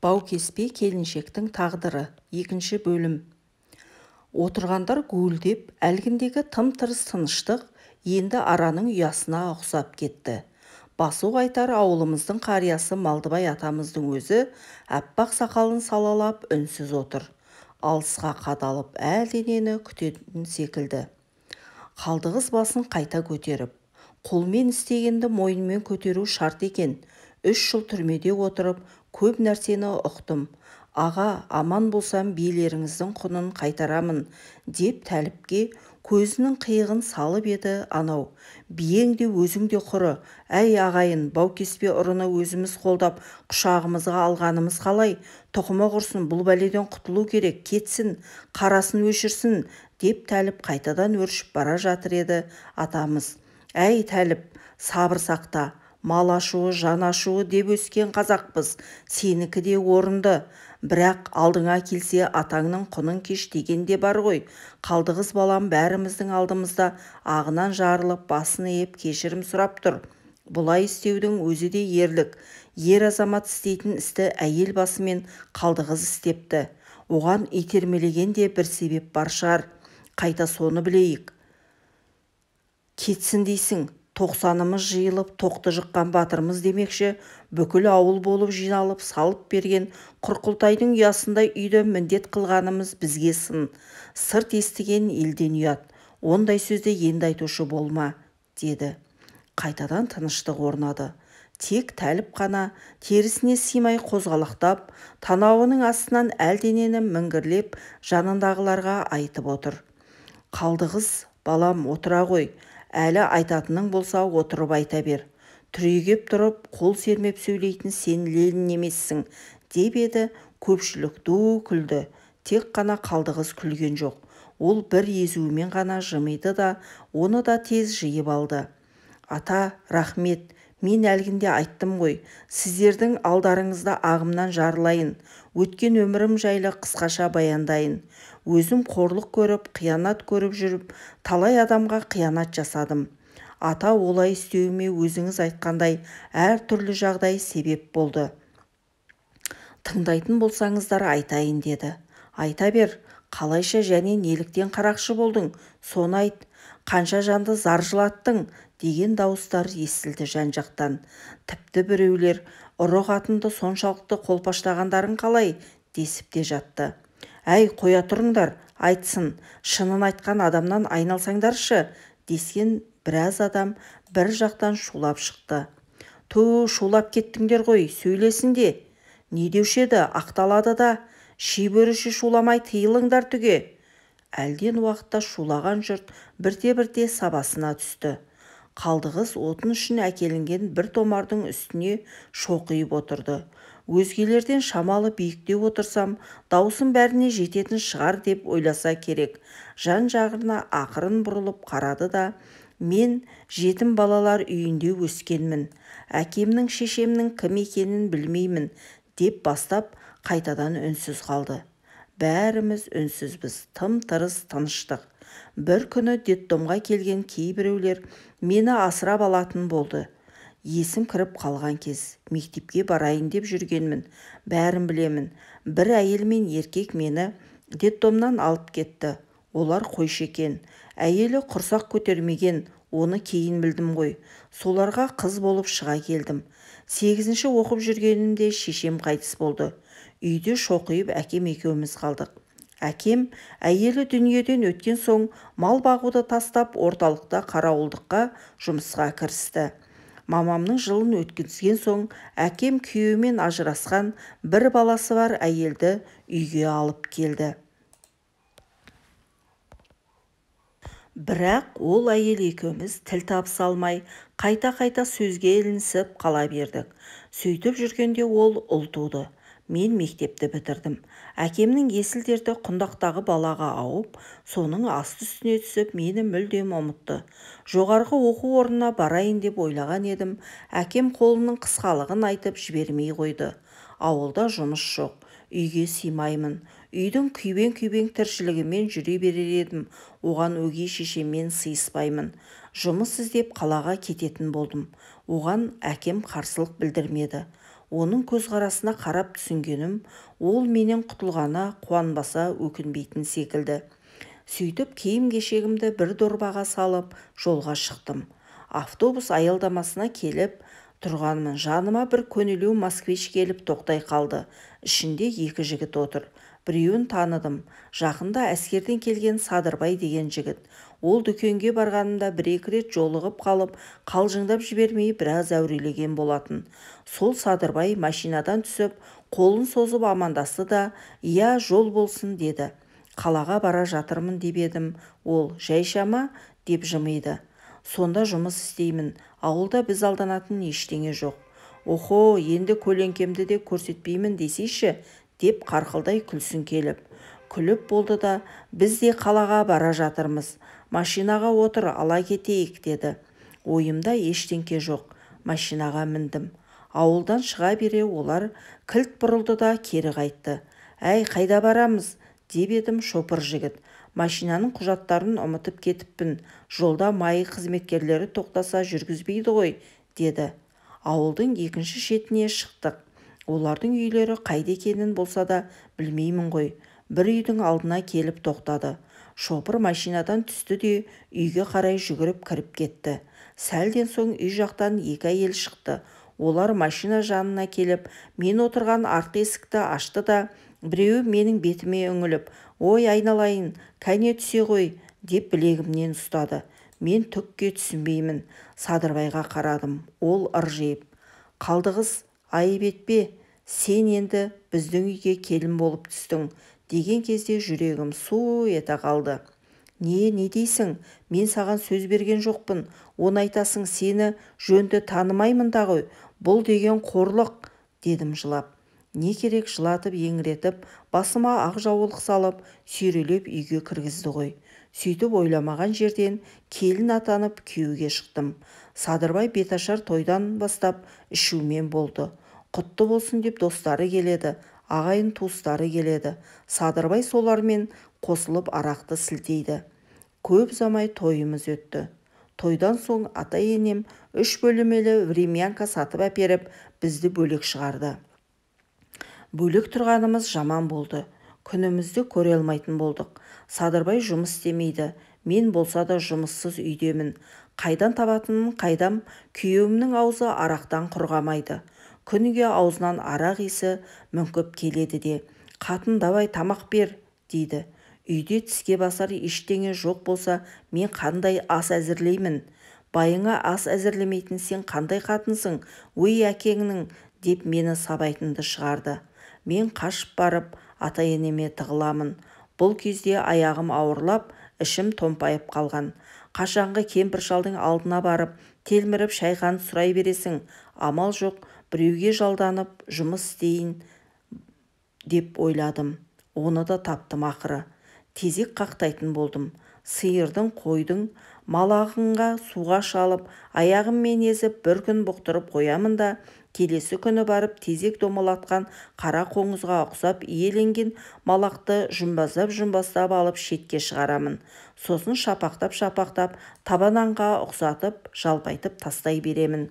Баукеспе келіншектің тағдыры. Екінші бөлім. Отырғандар гуілдеп, әлгіндегі тым-тырыс тыныштық енді араның ұясына ұқсап кетті. Басу қайтар ауылымыздың қариясы Малдыбай атамыздың өзі аппақ сақалын салалап үнсіз отыр. Алысқа қадалып әлденені күтетін секілді. Қалдығыз басын қайта көтеріп, қолмен істегенді мойнымен көтеру шарт екен. 3 жыл түрмеде отырып, көп нәрсені ұқтым. Аға, аман болсам биелеріңіздің құнын қайтарамын, деп Тәліпке көзінің қиығын салып еді анау. Биең де өзің де құры. Әй ағайын, баукеспе ұрыны өзіміз қолдап, құшағымызға алғанымыз қалай? Тұқымы құрсын, бұл бәледен құтылу керек, кетсін, қарасын өшірсін, деп Тәліп қайтадан өршіп бара жатыр еді атамыз. Әй Тәліп, сабыр сақта. Мал ашуы, жан ашуы деп өскен қазақпыз, сенікі де орынды. Бірақ алдыңа келсе атаңның құнын кеш деген де бар ғой. Қалдығыз балам бәріміздің алдымызда ағынан жарылып, басын иіп кешірім сұрап тұр. Бұлай істеудің өзі де ерлік. Ер азамат істейтін істі әйел басымен Қалдығыз істепті. Оған итермелеген де бір себеп бар шығар. Қайта соны білейік. Кетсін дейсің. 90-ымыз жиылып, тоқты жыққан батырмыз демекші, бүкіл ауыл болып жиналып, салып берген Құрқылтайдың ұясындай үйді міндет қылғанымыз бізге сын. Сырт естіген елден ұят. Ондай сөзді енді айтушы болма, деді. Қайтадан тыныштық орнады. Тек Тәліп қана терісіне сыймай қозғалақтап, танауының астынан әлденені міңгірлеп, жанындағыларға айтып отыр. Қалдығыз, балам, отыра ғой. Әлі айтатының болса отырып айта бер. Түрегеп тұрып, қол сермеп сөйлейтін сен Ленин емессің, деп еді, көпшілік ду күлді. Тек қана Қалдығыз күлген жоқ. Ол бір езуімен ғана жымиды да, оны да тез жиып алды. Ата, рахмет, мен әлгінде айттым ғой, сіздердің алдарыңызда ағымнан жарылайын, өткен өмірім жайлы қысқаша баяндайын. Өзім қорлық көріп, қиянат көріп жүріп, талай адамға қиянат жасадым. Ата, олай істеуіме өзіңіз айтқандай әр түрлі жағдай себеп болды. Тыңдайтын болсаңыздар айтайын, деді. Айта бер, қалайша және неліктен қарақшы болдың, соны айт. Қанша жанды зар жылаттың, деген дауыстар естілді жан-жақтан. Тіпті біреулер ұры қатынды соншалықты қолпаштағандарың қалай, десіп те жатты. Әй, қоя тұрыңдар, айтсын, шынын айтқан адамнан айналсаңдаршы, дескен біраз адам бір жақтан шулап шықты. Ту, шулап кеттіңдер ғой, сөйлесін де. Не деуші еді, ақталады да, шибөріші шуламай тыйылыңдар түге. Әлден уақытта шулаған жұрт бірте-бірте сабасына түсті. Қалдығыз отын үшін әкелінген бір томардың үстіне шоқиып отырды. Өзгелерден шамалы биіктеу отырсам, даусым бәріне жететін шығар деп ойласа керек. Жан-жағына ақырын бұрылып қарады да, мен жетім балалар үйінде өскенмін. Әкемнің, шешемнің кім екенін білмеймін, деп бастап қайтадан үнсіз қалды. Бәріміз үнсізбіз, тым-тырыс тыныштық. Бір күні детдомға келген кейбіреулер мені асырап алатын болды. Есім кіріп қалған кез, мектепке барайын деп жүргенмін, бәрін білемін. Бір әйел мен еркек мені детдомнан алып кетті. Олар қойшы екен. Әйелі құрсақ көтермеген, оны кейін білдім ғой. Соларға қыз болып шыға келдім. 8-ші оқып жүргенімде шешем қайтыс болды. Үйде шоқиып әкем екеуміз қалдық. Әкем әйелі дүниеден өткен соң мал бағуды тастап, орталықта қарауылдыққа жұмысқа кірісті. Мамамның жылын өткізген соң әкем күйеуімен ажырасқан бір баласы бар әйелді үйге алып келді. Бірақ ол әйел екеуміз тіл табыса алмай, қайта-қайта сөзге ілінісіп қала бердік. Сөйтіп жүргенде ол ұл туды. Мен мектепті бітірдім. Әкемнің есіл дерті құндақтағы балаға ауып, соның асты үстіне түсіп, мені мүлдем ұмытты. Жоғарғы оқу орнына барайын деп ойлаған едім, әкем қолының қысқалығын айтып жібермей қойды. Ауылда жұмыс жоқ, үйге сыймаймын. Үйдің күйбең-күйбең тіршілігімен жүре берер едім, оған өгей шешеммен сыйыспаймын. Жұмыс іздеп қалаға кететін болдым. Оған әкем қарсылық білдірмеді. Оның көзқарасына қарап түсінгенім, ол менен құтылғанына қуанбаса өкінбейтін секілді. Сөйтіп киім-кешегімді бір дорбаға салып жолға шықтым. Автобус аялдамасына келіп тұрғанмын. Жаныма бір көнелеу москвич келіп тоқтай қалды. Ішінде екі жігіт отыр. Біреуін таныдым. Жақында әскерден келген Садырбай деген жігіт. Ол дүкенге барғанымда бір-екі рет жолығып қалып, қалжыңдап жібермей біраз әурелеген болатын. Сол Садырбай машинадан түсіп, қолын созып амандасты да, «Иә, жол болсын» деді. Қалаға бара жатырмын деп едім, ол «Жайша ма?» деп жымиды. Сонда жұмыс істеймін. Ауылда біз алданатын ештеңе жоқ. Охо, енді көлеңкемді де көрсетпеймін десейші, деп қарқылдай күлсін келіп. Күліп болды да, біз де қалаға бара жатырмыз. Машинаға отыр, ала кетейік, деді. Ойымда ештеңке жоқ. Машинаға міндім. Ауылдан шыға бере олар кілт бұрылды да кері қайтты. Әй, қайда барамыз? Деп едім шопыр жігіт. Машинаның құжаттарын ұмытып кетіппін. Жолда МАИ қызметкерлері тоқтаса жүргізбейді ғой, деді. Ауылдың екінші шетіне шықтық. Олардың үйлері қайда екенін болса да білмеймін ғой. Бір үйдің алдына келіп тоқтады. Шопыр машинадан түсті де үйге қарай жүгіріп кіріп кетті. Сәлден соң үй жақтан екі әйел шықты. Олар машина жанына келіп, мен отырған артқы есікті ашты да, біреуі менің бетіме үңіліп, «Ой, айналайын, кәне түсе ғой», деп білегімнен ұстады. Мен түкке түсінбеймін. Садырбайға қарадым. Ол ыржиып, «Қалдығыз, айып етпе, сен енді біздің үйге келін болып түстің», деген кезде жүрегім су ете қалды. Не дейсің? Мен саған сөз берген жоқпын. Оны айтасың, сені жөнді танымаймын да ғой. Бұл деген қорлық, дедім жылап. Не керек, жылатып еңіретіп, басыма ақ жаулық салып, сүйрелеп үйге кіргізді ғой. Сөйтіп ойламаған жерден келін атанып күйеуге шықтым. Садырбай беташар тойдан бастап ішумен болды. Құтты болсын деп достары келеді, ағайын туыстары келеді. Садырбай солармен қосылып арақты сілтейді. Көп ұзамай тойымыз өтті. Тойдан соң ата-енем 3 бөлмелі времянка сатып әперіп, бізді бөлек шығарды. Бөлек тұрғанымыз жаман болды. Күнімізді көре алмайтын болдық. Садырбай жұмыс істемейді. Мен болса да жұмыссыз үйдемін. Қайдан табатынын қайдам, күйеуімнің аузы арақтан құрғамайды. Күніге аузынан арақ иісі мүңкіп келеді де, «Қатын, давай тамақ бер», дейді. Үйде тіске басар ештеңе жоқ болса, мен қандай ас әзірлеймін? Байыңа ас әзірлемейтін сен қандай қатынсың? Өй әкеңнің, деп мені сабайтынды шығарды. Мен қашып барып, ата-енеме тығыламын. Бұл кезде аяғым ауырлап, ішім томпайып қалған. Қашанғы кемпір шалдың алдына барып, телміріп шайқанып сұрай бересің. Амал жоқ, біреуге жалданып жұмыс істейін деп ойладым. Оны да таптым ақыры. Тезек қақтайтын болдым. Сиырдың, қойдың малағынға суға шалып, аяғыммен езіп бір күн бұқтырып қоямын да, келесі күні барып тезек домалатқан қара қоңызға ұқсап иеленген малақты жұмбаздап-жұмбаздап алып шетке шығарамын. Сосын шапақтап-шапақтап табанаңға ұқсатып, жалпайтып тастай беремін.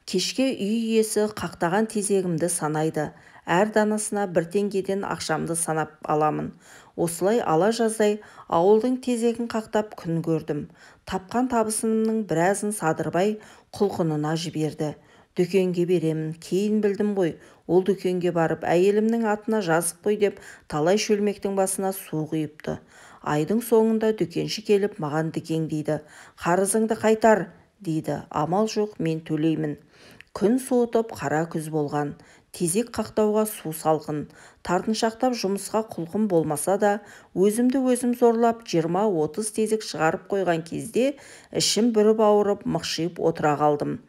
Кешке үй иесі қақтаған тезегімді санайды. Әр данасына 1 теңгеден ақшамды санап аламын. Осылай ала жаздай ауылдың тезегін қақтап күн көрдім. Тапқан табысымның біразын Садырбай құлқынына жіберді. Дүкенге беремін, кейін білдім ғой, ол дүкенге барып әйелімнің атына жазып қой деп талай шөлмектің басына су құйыпты. Айдың соңында дүкенші келіп маған дікеңдейді. Қарызыңды қайтар, дейді. Амал жоқ, мен төлеймін. Күн суытып қара күз болған. Тезек қақтауға су салқын. Тартыншақтап жұмысқа құлқым болмаса да, өзімді өзім зорлап 20-30 тезек шығарып қойған кезде ішім бүріп ауырып, мықшиып отыра қалдым.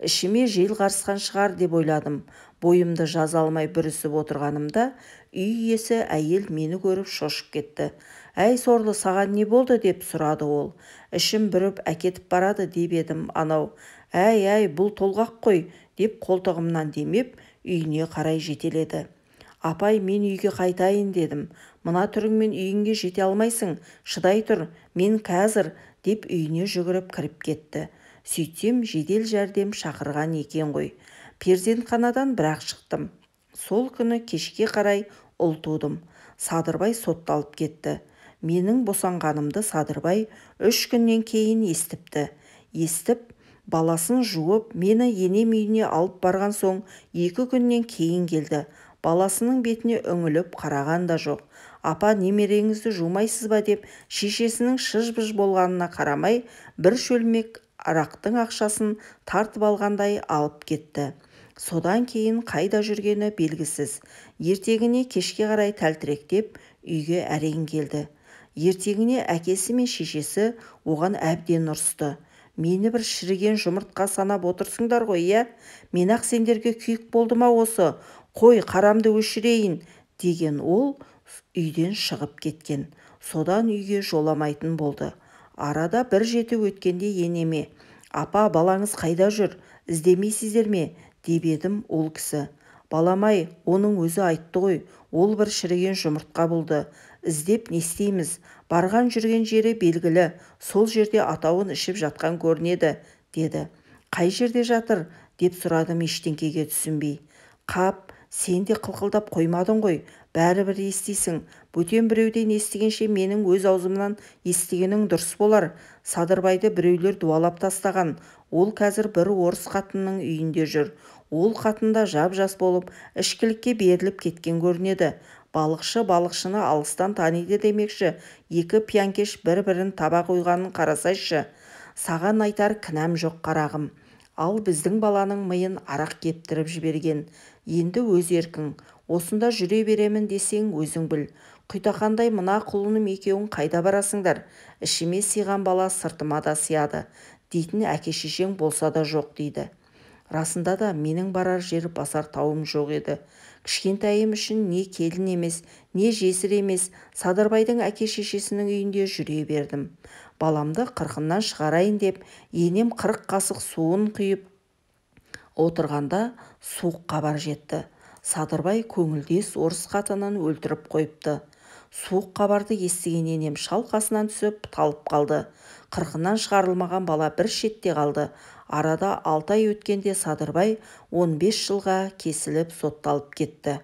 Ішіме жел қарысқан шығар деп ойладым. Бойымды жаза алмай бүрісіп отырғанымда үй иесі әйел мені көріп шошып кетті. Әй сорлы, саған не болды деп сұрады ол. Ішім бүріп әкетіп барады деп едім анау. Әй, әй, бұл толғақ қой деп қолтығымнан демеп, үйіне қарай жетеледі. Апай, мен үйге қайтайын дедім. Мына түріңмен үйіңе жете алмайсың, шыдай тұр, мен қазір деп үйіне жүгіріп кіріп кетті. Сөйтсем, жедел жәрдем шақырған екен ғой. Перзентханадан бірақ шықтым. Сол күні кешке қарай ұл тудым. Садырбай сотталып кетті. Менің босанғанымды Садырбай 3 күннен кейін естіпті. Естіп, баласын жуып, мені енем үйіне алып барған соң 2 күннен кейін келді. Баласының бетіне үңіліп қараған да жоқ. Апа, немереңізді жумайсыз ба деп шешесінің шыж-быж болғанына қарамай, бір шөлмек арақтың ақшасын тартып алғандай алып кетті. Содан кейін қайда жүргені белгісіз. Ертеңіне кешке қарай тәлтіректеп үйге әрең келді. Ертеңіне әкесі мен шешесі оған әбден ұрысты. Мені бір шіріген жұмыртқа санап отырсыңдар ғой, иә? Мен ақ сендерге күйік болды ма осы? Қой, қарамды өшірейін, деген ол үйден шығып кеткен. Содан үйге жоламайтын болды. Арада бір жеті өткенде енеме, апа, балаңыз қайда жүр, іздемейсіздер ме, деп едім ол кісі. Баламай, оның өзі айтты ғой, ол бір шіріген жұмыртқа болды. Іздеп не істейміз? Барған жүрген жері белгілі, сол жерде атауын ішіп жатқан көрінеді, деді. Қай жерде жатыр, деп сұрадым ештеңкеге түсінбей. Қап, сен де қылқылдап қоймадың ғой, бәрібір естисің. Бөтен біреуден естігенше менің өз аузымнан естігенің дұрыс болар. Садырбайды біреулер дуалап тастаған. Ол қазір бір орыс қатынның үйінде жүр. Ол қатында жап-жас болып, ішкілікке беріліп кеткен көрінеді. Балықшы балықшыны алыстан таниды демекші, екі пиянкеш бір-бірін таба қойғанын қарасайшы. Саған айтар кінәм жоқ, қарағым. Ал біздің баланың миын арақ кептіріп жіберген. Енді өз еркің. Осында жүре беремін десең өзің біл. Құйтақандай мына құлыным екеуің қайда барасыңдар? Ішіме сиған бала сыртыма да сияды. Дейтін әке-шешең болса да жоқ дейді. Расында да менің барар жер басар тауым жоқ еді. Кішкентайым үшін не келін емес, не жесір емес, Садырбайдың әке-шешесінің үйінде жүре бердім. Баламды қырқыннан шығарайын деп, енем 40 қасық суын құйып отырғанда суық хабар жетті. Садырбай көңілдес орыс қатынын өлтіріп қойыпты. Суық хабарды естіген енем шалқасынан түсіп талып қалды. Қырқынан шығарылмаған бала бір шетте қалды. Арада 6 ай өткенде Садырбай 15 жылға кесіліп сотталып кетті.